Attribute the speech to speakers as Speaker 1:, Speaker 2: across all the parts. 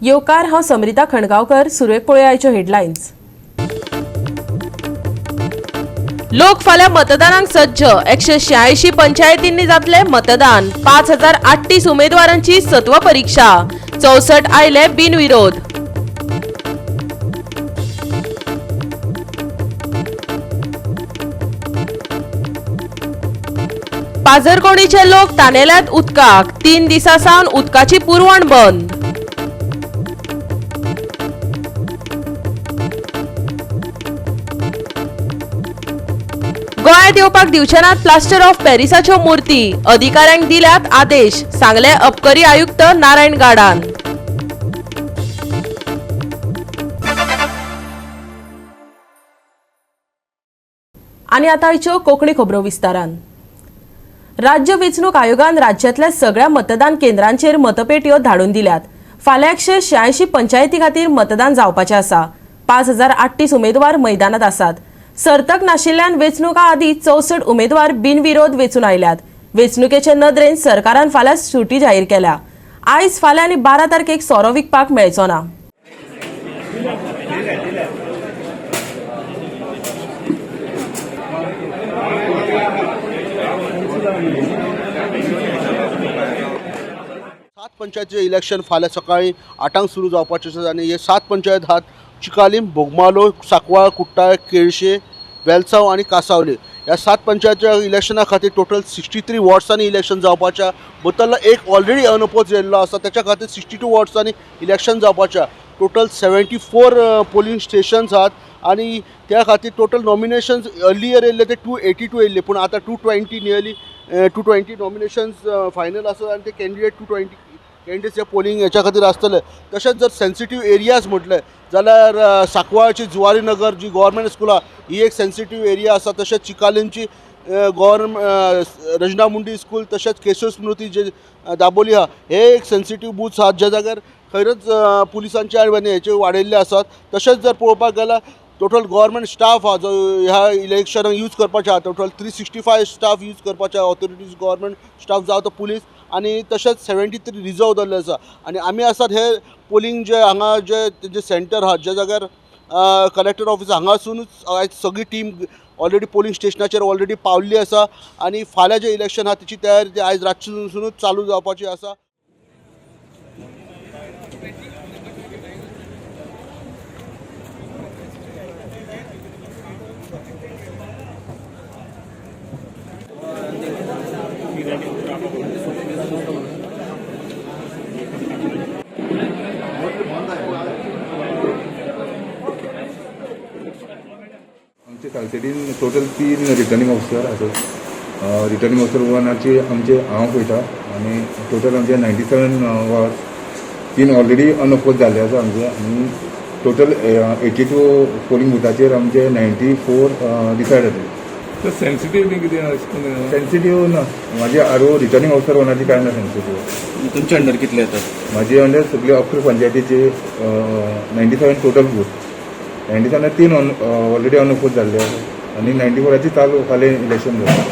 Speaker 1: येवकार, हांव समरिता खणगांवकर. सुरवेक पळोवया आयच्यो हेडलायन्स. लोक फाल्यां मतदानाक सज्ज. 186 पंचायतींनी जातले मतदान. 5038 उमेदवारांची सत्व परीक्षा. 64 आयले बिनविरोध. पाझरकोणीचे लोक तानेल्यात उदकाक. 3 दिसां सावन उदकाची पुरवण बंद. गोंयांत येवपाक दिवचे नात प्लास्टर ऑफ पॅरिसाच्यो मूर्ती. अधिकाऱ्यांक दिल्यात आदेश, सांगले अबकारी आयुक्त नारायण गाडान. आनी आतां आयच्यो कोंकणी खबरो विस्तारान. राज्य वेंचणूक आयोगान राज्यांतल्या सगळ्या मतदान केंद्रांचेर मतपेटयो धाडून दिल्यात. फाल्यां 186 पंचायती खातीर मतदान जावपाचें आसा. 5038 उमेदवार मैदानात आसात. सर्तक नाशिल्ल्यान वेंचणुका आदीं 64 उमेदवार बिनविरोध वेंचून आयल्यात. वेंचणुकेचे नदरेन सरकारान फाल्यां सुटी जाहीर केल्या. आयज, फाल्यां आनी 12 तारखेक सोरो विकपाक मेळचो ना.
Speaker 2: सात पंचायतीचें इलेक्शन फाल्यां सकाळीं 8 सुरू जावपाचें आसा आनी हे 7 पंचायत आहात चिकालीम, बोगमालो, सांकवाळ, कुट्टाळे, केळशे, वेलसांव आनी कासावले. ह्या 7 पंचायतीच्या इलेक्शना खातीर टोटल 63 वॉर्ड्सांनी इलेक्शन जावपाचें. बतल्लो एक ऑलरेडी अनअपोज येयल्लो आसा, तेच्या खातीर 62 वॉर्ड्सांनी इलेक्शन जावपाचें. टोटल 74 पोलिंग स्टेशन्स आहात आनी त्या खातीर टोटल नॉमिनेशन्स अर्लियर येयल्ले ते 282 येयल्ले, पूण आतां 220, नियरली 220 नॉमिनेशन्स फायनल आसात आनी ते कॅन्डिडेट 220 कॅन्डिडेट्स हे पोलिंग हेच्या खातीर आसतले. तशेंच जर सेन्सिटीव एरियाज म्हटले जाल्यार सांकवाळची जुवारी नगर जी गव्हर्मेंट स्कूल आहा ही एक सेन्सिटीव एरिया आसा. तशेंच चिकालीमची गव्हर्मेंट रजना मुंडी स्कूल, तशेंच केशव स्मृती जे दाबोली आहा हे एक सेन्सिटीव बूथ्स आहात ज्या जाग्यार खंयच पुलिसांचे आनी हेचे वाडयल्ले आसात. तशेंच जर पळोवपाक गेल्यार टोटल गव्हर्मेंट स्टाफ आहा जो ह्या इलेक्शनाक यूज करपाचे आहा, टोटल 365 स्टाफ यूज करपाचे आहा, ऑथॉरिटीज गव्हर्मेंट स्टाफ जावं तो पुलीस, आनी तशेंच 73 रिजर्व दवरले आसा. आनी आमी आसात हे पोलिंग जे हांगा जे तेंचे सेंटर आहा ज्या जाग्यार कलेक्टर ऑफिस हांगासुनूच आयज सगळी टीम ऑलरेडी पोलिंग स्टेशनाचेर ऑलरेडी पावल्ली आसा आनी फाल्यां जें इलेक्शन आहा तेची तयारी ती आयज रातच्यानसूनच चालू जावपाची आसा.
Speaker 3: आमचे सालसेटीन टोटल 3 रिटर्निंग ऑफिसर आसात. रिटर्निंग ऑफिसर 1 आमचे हांव पळयता आनी टोटल आमचे 97 वॉर्ड्स, 3 ऑलरेडी अनअपोज जाल्ले आसा आमचे आनी टोटल 82 पोलिंग बुथाचेर आमचे 94 डिसायड जातले.
Speaker 4: तर सेन्सिटीव बी कितें अशें करून?
Speaker 3: सेन्सिटीव ना, म्हाजे आर ओ रिटर्निंग ऑफिसर 1 कांय ना सेन्सिटीव.
Speaker 5: तुमच्या अंडर कितले येतात?
Speaker 3: म्हाजे अंडर सगळे अकरा पंचायतीचे 97 टोटल बूथ, 97 3 ऑलरेडी अनअपोज जाल्ले आसा आनी 94 चालू फाल्यां इलेक्शन जाता.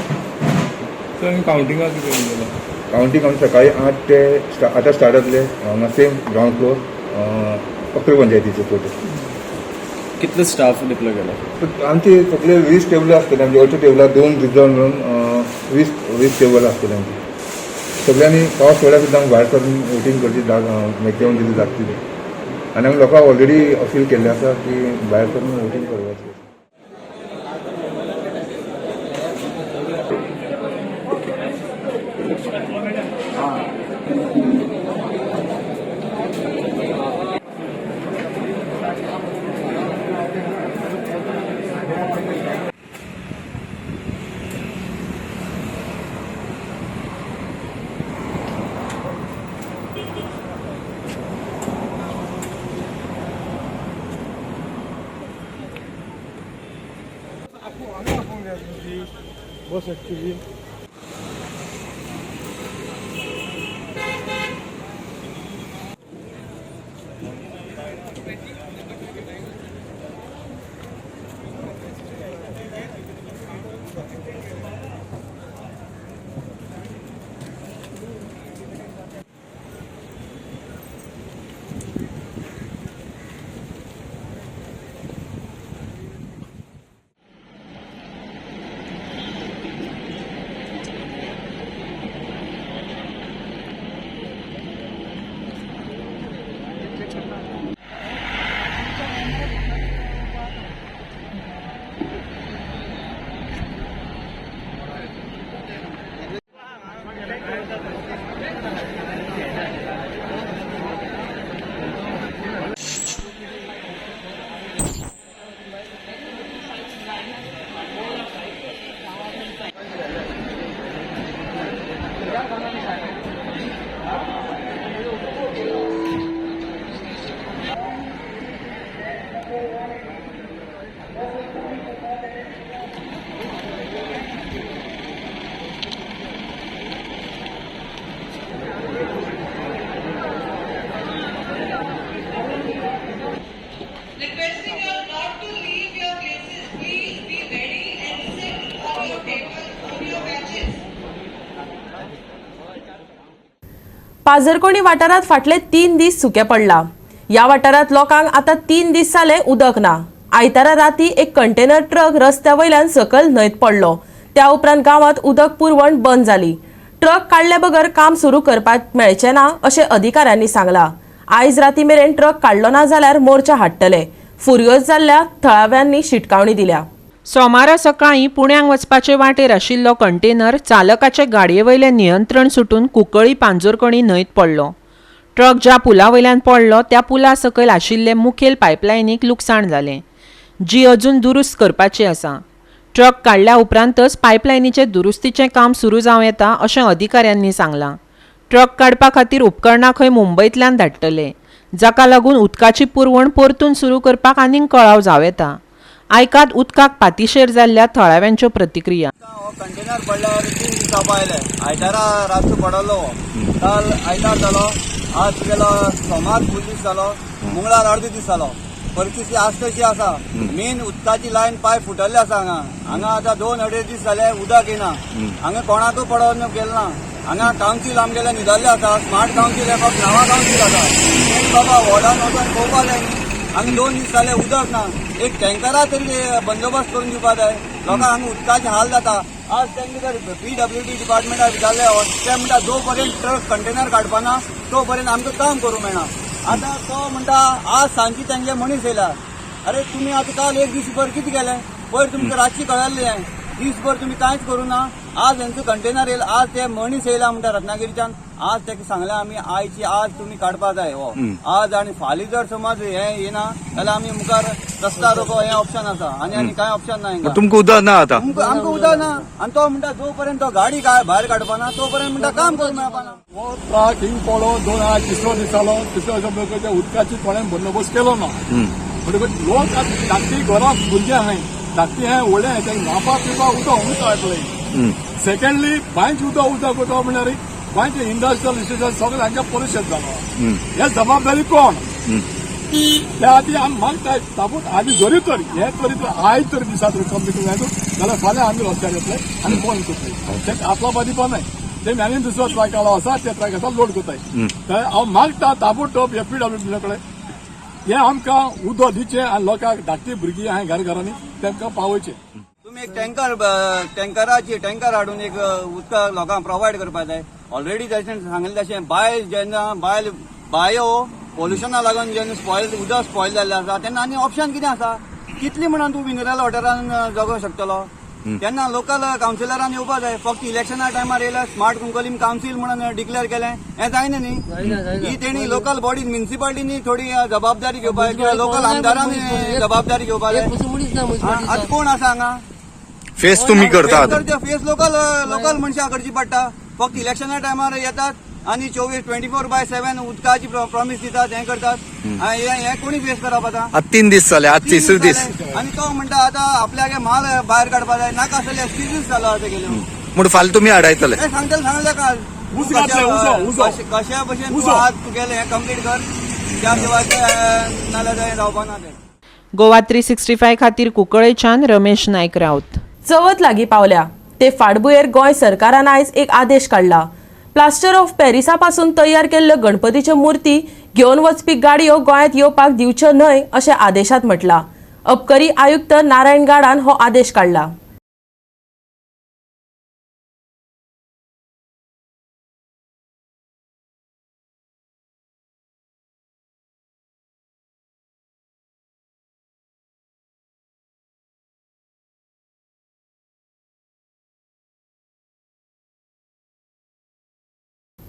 Speaker 4: तर कावंटिंगाक कितें जालें?
Speaker 3: कावंटींग आमी सकाळी 8 ते आतां स्टार्ट जातले हांगा सेम ग्रावंड फ्लोर अकरा पंचायतीचे टोटल.
Speaker 5: कितले स्टाफ डिप्लॉय केला?
Speaker 3: आमचे सगळे 20 टेबलां आसतले आमचे, 18 टेबलां 2 रिजर्व मेळून 20 टेबलां आसतले आमची. सगळ्यांनी पावस पडल्यार सुद्दां भायर सरून वोटींग करची मॅक्झिमम तितली जाता तितली आनी आमी लोकांक ऑलरेडी अपील केल्लें आसा की भायर सरून वोटींग करपाचें.
Speaker 4: बस एक्चुअली
Speaker 1: पाजरकोणी वाठारांत फाटले 3 दीस सुकें पडलां. ह्या वाठारांत लोकांक आतां 3 दीस जाले उदक ना. आयतारा राती एक कंटेनर ट्रक रस्त्या वयल्यान सकयल न्हंयत पडलो. त्या उपरांत गांवांत उदक पुरवण बंद जाली. ट्रक काडले बगर काम सुरू करपाक मेळचें ना अशें अधिकाऱ्यांनी सांगलां. आयज राती मेरेन ट्रक काडलो ना जाल्यार मोर्चा हाडटले, फुर्योज जाल्ल्या थळाव्यांनी शिटकावणी दिल्या.
Speaker 6: सोमारा सकाळीं पुण्याक वचपाचे वाटेर आशिल्लो कंटेनर चालकाचे गाडयेवयलें नियंत्रण सुटून कुंकळी पांजोरकणी न्हंयत पडलो. ट्रक ज्या पुला वयल्यान पडलो त्या पुला सकयल आशिल्ले मुखेल पायपलायनीक लुकसाण जालें, जी अजून दुरुस्त करपाची आसा. ट्रक काडल्या उपरांतच पायपलायनीचें दुरुस्तीचें काम सुरू जावं येता अशें अधिकाऱ्यांनी सांगलां. ट्रक काडपा खातीर उपकरणां खंय मुंबयतल्यान धाडटले, जाका लागून उदकाची पुरवण परतून सुरू करपाक आनीक कळाव जावं येता. आयकात उदकाक पातिशेर जाल्ल्या थळाव्यांच्यो प्रतिक्रिया.
Speaker 7: हो कंटेनर पडल्यावर 3 दिसां पयले आयतारा रातचो पडलो हो. काल आयतार जालो, आज गेलो सोमार फूल दीस जालो, मंगळार अर्दो दीस जालो. परिस्थिती आज तशी आसा. मेन उदकाची लायन पायप फुटल्ली आसा हांगा. हांगा आतां 2-2.5 दीस जाले उदक येना. हांगा कोणाकूय पडोन गेल ना. हांगा कावन्सील आमगेले न्हिदल्ले आसा. स्मार्ट कावन्सील हे फक्त नांवा कावन्सील आसा. तेणी बाबा वॉर्डान वचोन पळोवपा जाय न्ही. हांगा 2 दीस जाले उदक ना. एक टँकरा तरी बंदोबस्त करून दिवपा जाय. लोकांक हांगा उदकाचे हाल जाता. आज तांकां जर पीडब्ल्यूडी डिपार्टमेंटाक विचारले, ते म्हणटा जो पर्यंत ट्रक कंटेनर काडपाना तो पर्यंत आमकां काम करूंक मेळना. आतां तो म्हणटा आज सांजची तांचे मनीस येयला. अरे, तुमी आतां काल एक दीसभर कितें केलें? पयर तुमकां रातची कळिल्लें. दीसभर तुमी कांयच करूं ना. आज हेंचो कंटेनर येयला, आज ते मनीस येयला म्हणटा रत्नागिरीच्यान. आज ताका सांगलें आमी, आयची आज तुमी काडपा जाय हो आज. आनी फाल्यां जर समज हें येना जाल्यार आमी मुखार रस्ता रोको हें ऑप्शन आसा. आनी आनी कांय ऑप्शन ना हिंगा.
Speaker 8: तुमकां उदक ना आतां?
Speaker 7: आमकां उदक ना आनी तो म्हणटा जो पर्यंत तो गाडी भायर काडपाना तो पर्यंत म्हणटा काम करूंक मेळपाना.
Speaker 9: हो ट्रक हिंग पडलो 2 आज तिसरो दीस जालो. तिसरो दिसा म्हणटकच त्या उदकाची कोणें बंदोबस्त केलो ना. म्हणटकच लोक आतां धाकटी घरां भुरगीं आहाय, धाकटी आहाय, व्हडले आहाय, तांकां न्हांवपा पिवपाक उदक हुंग मेळटलें. सेकंडली, बांयचें उदक उदक उदक म्हणल्यार गोंयचे इंडस्ट्रियल इस्टेशन सगळें हांकां पोल्युशन जालां. हे जबाबदारी कोण? त्या खातीर आमी मागता, ताबूत आनी जरी तर हे तरी तर आयज तरी दिसा तरी कम्प्लीट जायना जाल्यार फाल्यां आमी रस्त्यार येतले आनी बंद करतले. ते आपलो दिवपा नाय. ते आनी दुसरो ट्रक आलो आसा, ते ट्रक आसा लोड करताय. तर हांव मागता ताबडतोब एफ पी डब्ल्यू कडेन हे आमकां उदक दिचें आनी लोकांक, धाकटी भुरगीं आहाय घर घरांनी, तांकां पावयचें.
Speaker 7: तुम्ही एक टँकर, टँकराची टँकर हाडून एक उदक लोकांक प्रोवायड करपाक जाय. ऑलरेडी जशें सांगलें तशें बायल जेन्ना बायल बायो पोल्युशना लागून जेन्ना स्पॉयल उदक स्पॉयल जाल्लें आसा तेन्ना आनी ऑप्शन कितें आसा? कितली म्हणून तूं मिनरल वॉटरान जगोंक शकतलो? तेन्ना लोकल कावन्सिलरान येवपा जाय. फक्त इलेक्शना टायमार येयले, स्मार्ट कुंकळीम कावन्सील म्हणून डिक्लेअर केलें, हें जायना न्ही. ही तेणी लोकल बॉडी म्युनिसिपालिटीनी थोडी जबाबदारी घेवपाक जाय किंवा लोकल आमदारांनी जबाबदारी घेवपाक जाय. आतां कोण आसा हांगा?
Speaker 8: फेस तुमी करता आतां?
Speaker 7: फेस लोकल लोकल मनशां करची पडटा. फक्त इलेक्शना टायमार येतात आनी 24, 24/7 उदकाची प्रॉमिस दितात, हें करतात. आनी हें हें कोणी फेस करप आतां?
Speaker 8: आज 3 दीस जाले, आज तिसरो दीस.
Speaker 7: आनी तो म्हणटा आतां आपल्याक माल भायर काडपा जाय. नाका आसलेले एक्सक्युजीस जालो आतां गेल्यो.
Speaker 8: म्हूण फाल्यां तुमी आडायतले?
Speaker 7: हें सांगतले, सांगले काल.
Speaker 9: उजो घातले, उजो, उजो.
Speaker 7: कशा भशेन तूं
Speaker 9: उजो.
Speaker 7: आज तुगेलें हें कंप्लीट कर, त्या शिवाय तें नाल्यार तें जावपा ना तें.
Speaker 6: गोवा 365 खातीर कुंकळेच्यान रमेश नायक राऊत.
Speaker 1: चवथ लागीं पावल्या ते फाटभुंयेर गोंय सरकारान आयज एक आदेश काडला. प्लास्टर ऑफ पॅरिसा पासून तयार केल्ल्यो गणपतीच्यो मूर्ती घेवन वचपी गाडयो गोंयांत येवपाक दिवच्यो न्हय अशें आदेशांत म्हटलां. अबकारी आयुक्त नारायण गाडान हो आदेश काडला.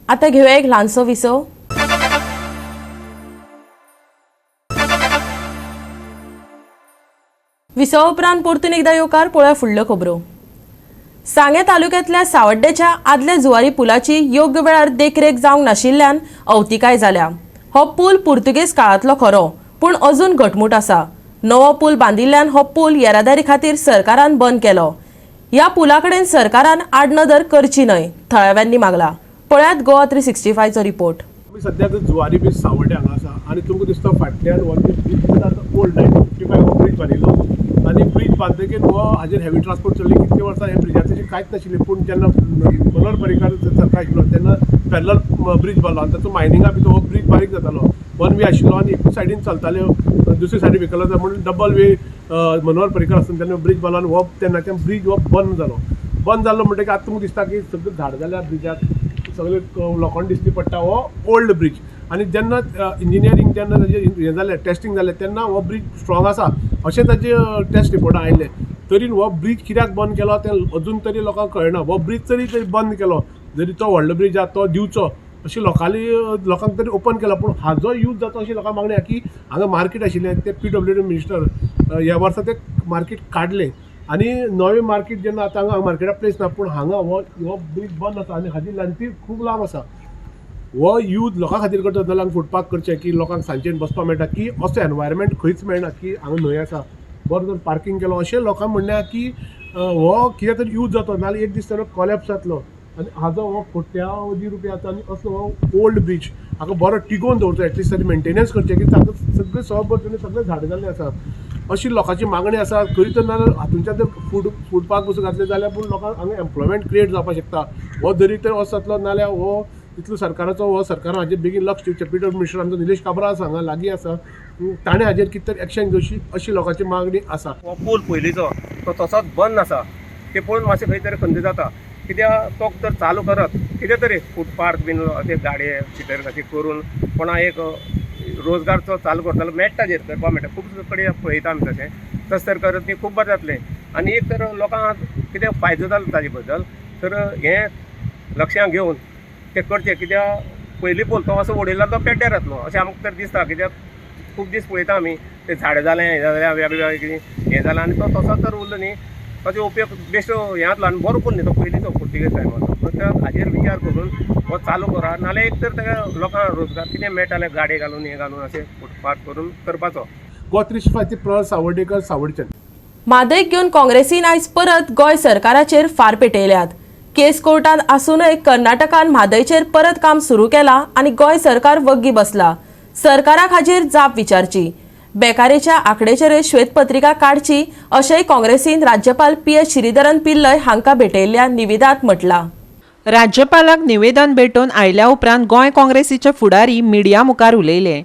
Speaker 1: आता घेऊया एक ल्हानसो विसव. विसवा उपरांत परतून एकदा येवकार. पळोवया फुडल्यो खबरो. सांगें तालुक्यांतल्या सावड्डेच्या आदल्या जुवारी पुलाची योग्य वेळार देखरेख जावंक नाशिल्ल्यान अवतिकाय जाल्या. हो पूल पुर्तुगेज काळांतलो खरो, पूण अजून घटमूट आसा. नवो पूल बांदिल्ल्यान हो पूल येरादारी खातीर सरकारान बंद केलो. ह्या पुला कडेन सरकारान आडनदर करची न्हय, थळाव्यांनी मागला. पळयात गोवा 365चो रिपोर्ट.
Speaker 10: आमी सद्या आतां जुवारी ब्रीज सावड्डे हांगा आसा आनी तुमकां दिसता फाटल्यान हो ब्रीज आतां ओल्ड 1955 हो ब्रीज बांदिल्लो आनी ब्रीज बांदतकीर हो हाजेर हेवी ट्रान्सपोर्ट चल्ली कितले वर्सां हे ब्रिजाचें कांयच नाशिल्लें. पूण जेन्ना मनोहर पर्रीकार सरकार आशिल्लो तेन्ना पॅरलल ब्रीज बांदलो आनी तातूंत मायनिंगा भितर हो ब्रीज बारीक जातालो. वन वे आशिल्लो आनी एकूच सायडीन चलताल्यो, दुसरे सायडीन व्हेकल वता म्हणून डबल वे मनोहर पर्रीकार आसतना तेन्ना ब्रीज बांदलो आनी हो तेन्नाच्यान ब्रीज हो बंद जालो. बंद जालो म्हणटकीर आतां तुमकां दिसता की सगळें झाड जाल्या ब्रिजाक, सगळे लोखंड दिश्टी पडटा. हो ओल्ड ब्रीज आनी जेन्ना इंजिनियरींग जेन्ना ताजें हें जालें, टेस्टींग जालें तेन्ना हो ब्रीज स्ट्रॉंग आसा अशें ताजे टेस्ट रिपोर्टां आयले. तरी हो ब्रीज कित्याक बंद केलो तें अजून तरी लोकांक कळना. हो ब्रीज तरी बंद केलो जरी तो व्हडलो ब्रीज आसा तो दिवचो अशें लोकांली लोकांक तरी ओपन केला. पूण हाजो यूज जाता अशी लोकांक मागणी आसा की हांगा मार्केट आशिल्लें ते PWD minister ह्या वर्सा ते मार्केट काडलें आनी नवें मार्केट जेन्ना आतां हांगा मार्केटाक प्लेस ना, पूण हांगा हो ब्रीज बंद आसा आनी हाजी लेंथी खूब लांब आसा. हो यूज लोकां खातीर करता जाल्यार हांगा फुटपाथ करचें की लोकांक सांजचें बसपाक मेळटा, की असो एनवायरमेंट खंयच मेळना की हांगा न्हंय आसा बरो जर पार्कींग केलो अशें लोकांक म्हणणें आसा की हो कितें तरी यूज जातो, नाजाल्यार एक दीस ताजो कॉलेप्स जातलो. आनी हाजो हो कोट्यावधी रुपया आतां आनी असलो हो ओल्ड ब्रीज हाका बरो टिगोवन दवरचो, एटलिस्ट ताजी मेंटेनन्स करचें की ताका सगळें सहभोंवतणी सगळें झाडां जाल्लीं आसा अशी लोकांची मागणी आसा. खंय तर नाजाल्यार हातूंतल्यान जर फूड पार्क बसून घातलें जाल्यार पूण लोकांक हांगा एम्प्लॉयमेंट क्रिएट जावपाक शकता. हो जरी तर असो जातलो नाजाल्यार हो इतलो सरकाराचो हो सरकारान हाजेर बेगीन लक्ष दिवचें. पीटर मिनिस्टर आमचो निलेश काब्रा आसा हांगा लागीं आसा, ताणें हाजेर कितें तरी एक्शन घेवची अशी लोकांची मागणी आसा.
Speaker 11: हो पूल पयलींचो तो तसोच बंद आसा ते पळोवन मातशें खंय तरी खंत जाता कित्याक तो तर चालू करत कितें तरी फुटपाथ बीन ते गाडये भितर अशें करून कोणा एक रोजगारचो चालू करतलो मेळटा जेर करपाक मेळटा. खूब कडेन पळयता आमी तशें तशें तर करत न्ही खूब बरें जातलें आनी एक तर लोकांक कितें फायदो जालो ताजे बद्दल तर हें लक्षांत घेवन तें करचें. कित्याक पयलीं पूल तो असो उडयला तो पेड्ड्यार जातलो अशें आमकां तर दिसता. कित्याक खूब दीस पळयता आमी ते झाडां जालें हें जालें वेगळें वेगळें कितें हें जालें आनी तो तसोच तर उरलो न्ही ताचो उपयोग बेश्टो हें जातलो आनी बरो पूल न्ही तो पयलींचो पुर्तुगेज टायमाचो. तर हाजेर विचार करून हो चालू करा नाल्यार एक तर ताका लोकांक रोजगार कितें मेळटालें गाडये घालून हें घालून अशें फुटपाथ करून करपाचो.
Speaker 10: गोवा 365 प्रहर सावर्डेकर, सावर्डच्यान.
Speaker 1: म्हादयक घेवन काँग्रेसीन आयज परत गोंय सरकाराचेर फार पेटयल्यात. केस कोर्टात आसूनय कर्नाटकान म्हादयचेर परत काम सुरू केला आनी गोंय सरकार वग्गी बसला. सरकाराक हाजेर जाप विचारची, बेकारेच्या आंकडेचेरय श्वेतपत्रिका काडची अशेंय काँग्रेसीन राज्यपाल PS Sreedharan Pillai हांकां भेटयल्ल्या निवेदनांत म्हटलां.
Speaker 6: राज्यपालाक निवेदन भेटोवन आयल्या उपरांत गोंय काँग्रेसीचे फुडारी मिडिया मुखार उलयले.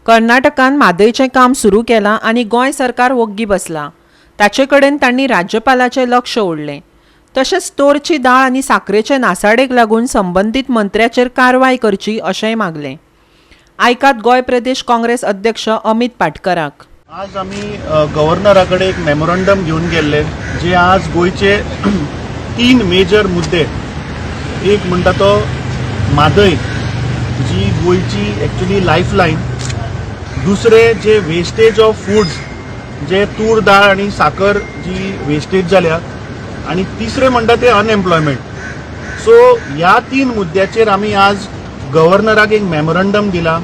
Speaker 6: कर्नाटकान म्हादयचें काम सुरू केलां आनी गोंय सरकार वोग्गी बसलां. ताचे कडेन तांणी राज्यपालाचें लक्ष ओडलें. तशेंच तोरची दाळ आनी साखरेचे नासाडेक लागून संबंदीत मंत्र्याचेर कारवाय करची अशेंय मागलें. आयकात गोंय प्रदेश काँग्रेस अध्यक्ष अमित पाटकराक.
Speaker 12: आज आमी गव्हर्नरा कडेन एक मेमोरंडम घेवन गेल्ले जे आज गोंयचे 3 मेजर मुद्दे, एक म्हणटा तो म्हादय जी गोंयची एक्चुअली लायफ लायन, दुसरे जे वेस्टेज ऑफ फूड्स जे तूर दाळ आनी साकर जी वेस्टेज जाल्या, आनी तिसरे म्हणटा ते अनएम्प्लॉयमेंट. सो ह्या 3 मुद्द्याचेर आमी आज गव्हर्नराक एक मेमोरंडम दिला.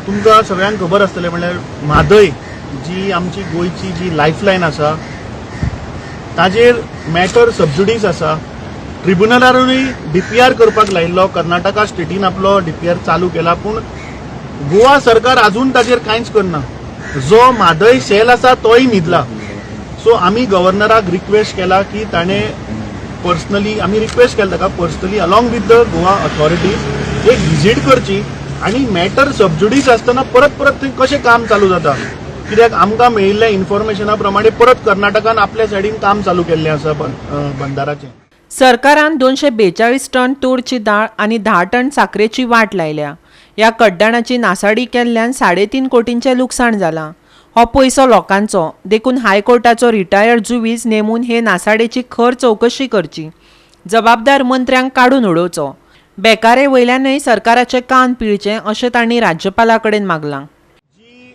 Speaker 12: तुमकां सगळ्यांक खबर आसतलें म्हणल्यार म्हादय जी आमची गोंयची जी लायफलायन आसा ताजेर मॅटर सबजुडीस आसा. ट्रिब्युनलारूय DPR करपाक लायिल्लो, कर्नाटका स्टेटीन आपलो DPR चालू केला, पूण गोवा सरकार अजून ताजेर कांयच करना. जो म्हादय सेल आसा तोय न्हिदला. सो आमी गव्हर्नराक रिक्वेस्ट केला की ताणें पर्सनली, आमी रिक्वेस्ट केला ताका personally along with the Goa authorities एक विजीट करची आनी मॅटर सबजुडीस आसतना परत परत थंय कशें काम चालू जाता, कित्याक आमकां मेळिल्ल्या इन्फॉर्मेशना प्रमाणे परत कर्नाटकान आपल्या सायडीन काम चालू केल्लें आसा बंदाराचें.
Speaker 6: सरकारान 242 टन तूरची दाळ आनी 10 टन साखरेची वाट लायल्या. ह्या कड्डणाची नासाडी केल्ल्यान 3.5 कोटींचें लुकसाण जालां. हो पयसो लोकांचो, देखून हायकोर्टाचो रिटायर्ड जुवीज नेमून हे नासाडेची खर चवकशी करची. जबाबदार मंत्र्यांक काडून उडोवचो. बेकारे वयल्यानय सरकाराचे कान पिळचे अशें तांणी राज्यपाला कडेन मागलां.
Speaker 12: जी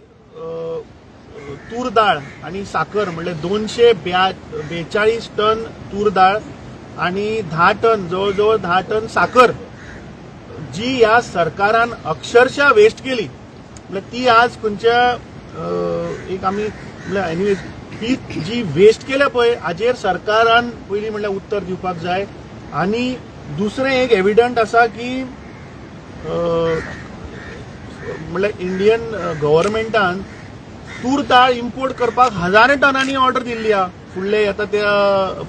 Speaker 12: तूर दाळ आनी साकर म्हणल्यार 242 टन तूर दाळ आनी 10 टन, जवळ जवळ 10 टन साकर जी ह्या सरकारान अक्षरशः वेस्ट केली, म्हणल्यार ती आज खंयच्या एक आमी म्हणल्यार एनिवेज ती जी वेस्ट केल्या पळय हाजेर सरकारान पयलीं म्हणल्यार उत्तर दिवपाक जाय. आनी दुसरें एक एविडंट आसा की म्हणल्यार इंडियन गव्हर्मेंटान तूर दाळ इम्पोर्ट करपाक हजारे टनांनी ऑर्डर दिल्ली आहा फुडले येता त्या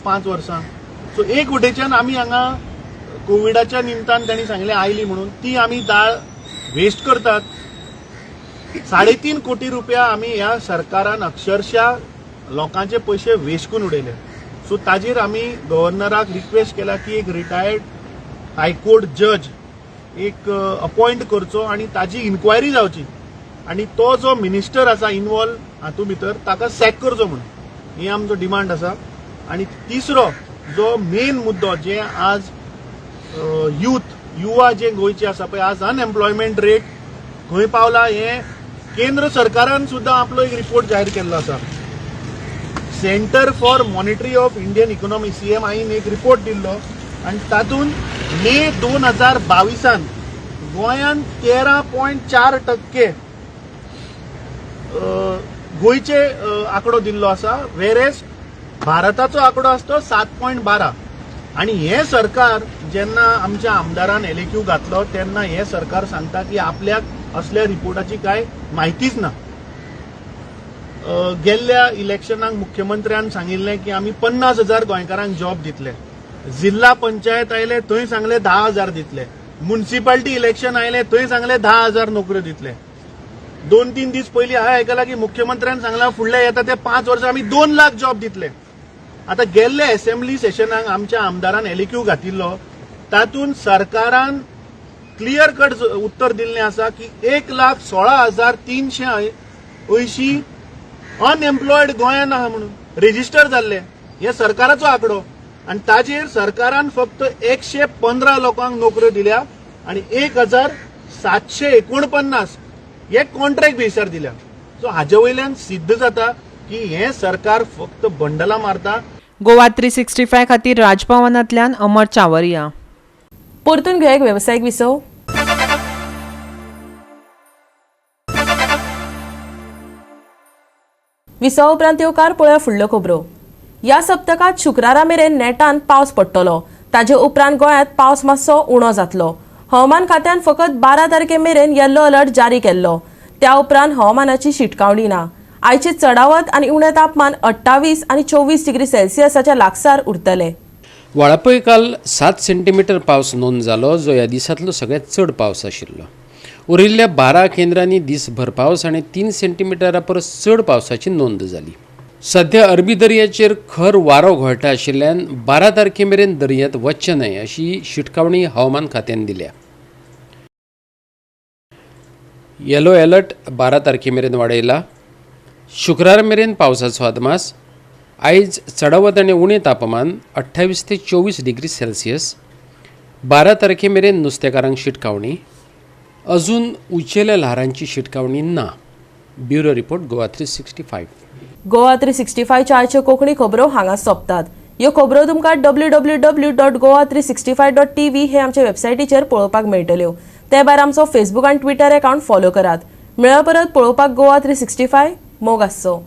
Speaker 12: 5 वर्सां. सो एक वटेच्यान आमी हांगा कोविडाच्या निमतान तांणी सांगलें आयली म्हणून ती आमी दाळ वेस्ट करतात. 3.5 कोटी रुपया आमी ह्या सरकारान अक्षरशः लोकांचे पयशे वेस्ट करून उडयले. सो ताजेर आमी गव्हर्नराक रिक्वेस्ट केला की एक रिटायर्ड हायकोर्ट जज एक अपॉयंट करचो आनी ताजी इन्क्वायरी जावची आनी तो जो मिनिस्टर आसा इनवॉल्व हातूंत भितर ताका सॅक करचो म्हणून ही आमचो डिमांड आसा. आनी तिसरो जो मेन मुद्दो जे आज यूथ युवा जे गोंयचे आसा पळय आज अनएम्प्लॉयमेंट रेट खंय पावला हें केंद्र सरकारान सुद्दां आपलो एक रिपोर्ट जाहीर केल्लो आसा. Centre for monitoring of Indian economy CMIN एक रिपोर्ट दिल्लो आनी तातूंत मे 2022 गोंयान 13.4% गोंयचे आंकडो दिल्लो आसा, वेरेस भारताचो आंकडो आसतो 7.12. आनी हें सरकार जेन्ना आमच्या आमदारान LAQ घातलो तेन्ना हें सरकार सांगता की आपल्याक असल्या रिपोर्टाची कांय म्हायतीच ना. गेल्ल्या इलेक्शनाक मुख्यमंत्र्यान सांगिल्लें की आमी 50,000 गोंयकारांक जॉब दितले. जिल्हा पंचायत आयले थंय सांगले 10,000 दितले, म्युनिसिपालिटी इलेक्शन आयले थंय सांगले 10,000 नोकऱ्यो दितले. 2-3 दीस पयलीं हांवें आयकलां की मुख्यमंत्र्यान सांगलां फुडले येता ते 5 वर्सां आमी 2 लाख जॉब दितले. आतां गेल्ले असेंब्ली सेशनाक आमच्या आमदारान LAQ घातिल्लो तातूंत सरकारान क्लियर कट उत्तर दिल्लें आसा की 1,16,380 अनएम्प्लॉयड गोंयान आहा म्हणून रेजिस्टर जाल्ले, हे सरकाराचो आंकडो. आनी ताजेर सरकारान फक्त 115 लोकांक नोकऱ्यो दिल्या आनी 1,749 हे कॉन्ट्रॅक्ट बेसार दिल्या. सो हाजे वयल्यान सिद्ध जाता की हें सरकार फक्त बंडलां मारता.
Speaker 6: गोवा 365 खातीर राजभवनांतल्यान अमर चावरिया.
Speaker 1: परतून घेवया एक वेवसायीक विसव. विसवा उपरांत येवकार पळोवया फुडल्यो खबरो. ह्या सप्तकांत शुक्रारा मेरेन नेटान पावस पडटलो. ताजे उपरांत गोंयांत पावस मातसो उणो जातलो. हवामान खात्यान फकत 12 तारखे मेरेन येल्लो अलर्ट जारी केल्लो. त्या उपरांत हवामानाची शिटकावणी ना. आयचे चडावत आनी उणें तापमान 28 आनी 24 डिग्री सेल्सियसाच्या लागसार उरतले.
Speaker 13: वाळपय काल 7 सेंटीमिटर पावस नोंद जालो, जो ह्या दिसांतलो सगळ्यांत चड पावस आशिल्लो. उरिल्ल्या 12 केंद्रांनी दिसभर पावस आनी 3 सेंटीमिटरा परस चड पावसाची नोंद जाली. सध्या अरबी दर्याचेर खर वारो घोळटा आशिल्ल्यान 12 तारखे मेरेन दर्यांत वचचें न्हय अशी शिटकावणी हवामान खात्यान दिल्या. येलो अलर्ट 12 तारखे मेरेन वाडयला. शुक्रार मेरेन पावसाचो अदमास. आयज चडावत आनी उणें तापमान 28 ते 24 डिग्री सेल्सियस. 12 तारखे मेरेन नुस्तेकारांक शिटकावणी. अजून उंचेल्या ल्हारांची शिटकावणी ना. Bureau report, Goa 365.
Speaker 1: Goa 365 आयच्यो कोंकणी खबरो हांगा सोंपतात. ह्यो खबरो तुमकां www.goa365.tv हे आमच्या वेबसायटीचेर पळोवपाक मेळटल्यो. ते भायर आमचो फेसबूक आनी ट्विटर अकावंट फॉलो करात. मेळ्ळा परत पळोवपाक गोवा 365. मोग आसचो.